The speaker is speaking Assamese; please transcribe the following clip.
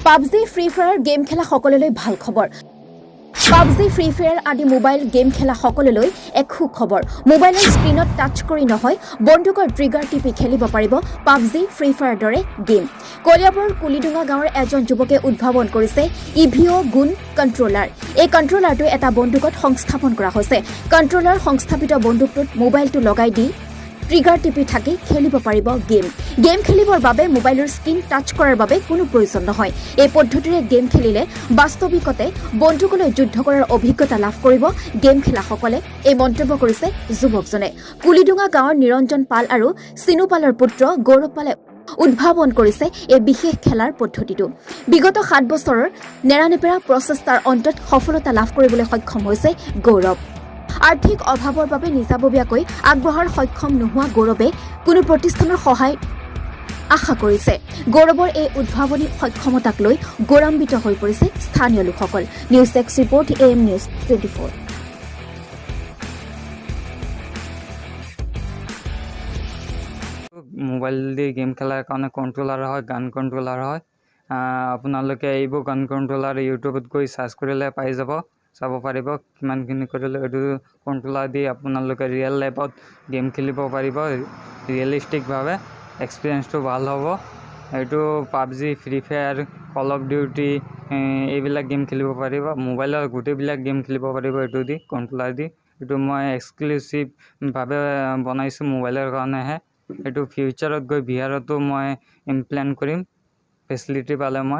পাবজি, ফ্ৰী ফায়াৰ গেম খেলা সকললৈ ভাল খবৰ। পাবজি, ফ্ৰী ফায়াৰ আদি মোবাইল গেম খেলা সকললৈ এক সুখবৰ। মোবাইলৰ স্ক্ৰীণত টাচ কৰি নহয়, বন্দুকৰ ট্ৰিগাৰ টিপি খেলিব পাৰিব পাবজি, ফ্ৰী ফায়াৰ দৰে গেম। কলিয়াবৰৰ কুলিডোঙা গাঁৱৰ এজন যুৱকে উদ্ভাৱন কৰিছে ইভিঅ' গুণ কণ্ট্ৰলাৰ। এই কণ্ট্ৰলাৰটো এটা বন্দুকত সংস্থাপন কৰা হৈছে। কণ্ট্ৰলাৰ সংস্থাপিত বন্দুকটোত মোবাইলটো লগাই দি ট্ৰিগাৰ টিপি থাকি খেলিব পাৰিব গেম। গেম খেলিবৰ বাবে মোবাইলৰ স্ক্ৰীণ টাচ কৰাৰ বাবে কোনো প্ৰয়োজন নহয়। এই পদ্ধতিৰে গেম খেলিলে বাস্তৱিকতে বন্দুকলৈ যুদ্ধ কৰাৰ অভিজ্ঞতা লাভ কৰিব গেম খেলাসকলে, এই মন্তব্য কৰিছে যুৱকজনে। কুলিডোঙা গাঁৱৰ নিৰঞ্জন পাল আৰু চিনু পালৰ পুত্ৰ গৌৰৱ পালে উদ্ভাৱন কৰিছে এই বিশেষ খেলাৰ পদ্ধতিটো। বিগত 7 বছৰৰ নেৰানেপেৰা প্ৰচেষ্টাৰ অন্তত সফলতা লাভ কৰিবলৈ সক্ষম হৈছে গৌৰৱ। আৰ্থিক অভাৱৰ বাবে নিজাববীয়াকৈ আগবঢ়াৰ সক্ষম নোহোৱা গৌৰৱে কোনো প্ৰতিষ্ঠানৰ সহায় আশা কৰিছে। গৌৰৱৰ এই উদ্ভাৱনী সক্ষমতাক লৈ গৌৰৱান্বিত হৈ পৰিছে স্থানীয় লোকসকল। News desk report, am news 24। Mobile the game খেলাৰ কাৰণে কণ্ট্ৰলাৰ হয়, গান কণ্ট্ৰলাৰ হয়। আপোনালোকে এইবোৰ গান কণ্ট্ৰলাৰ ইউটিউবত গৈ চাৰ্চ কৰিলে পাই যাব, চাব পাৰিব কিমানখিনি কৰিলে। এইটো কণ্ট্ৰলাৰ দি আপোনালোকে ৰিয়েল লাইফত গেম খেলিব পাৰিব ৰিয়েলিষ্টিকভাৱে, এক্সপিৰিয়েঞ্চটো ভাল হ'ব। এইটো PUBG, free fire, call of duty, এইবিলাক গেম খেলিব পাৰিব। মোবাইলৰ গোটেইবিলাক গেম খেলিব পাৰিব এইটো দি, কণ্ট্ৰলাৰ দি। এইটো মই এক্সক্লুচিভভাৱে বনাইছোঁ মোবাইলৰ কাৰণেহে। এইটো ফিউচাৰত গৈ ভিআৰতো মই ইমপ্লেণ্ট কৰিম, ফেচিলিটি পালে মই।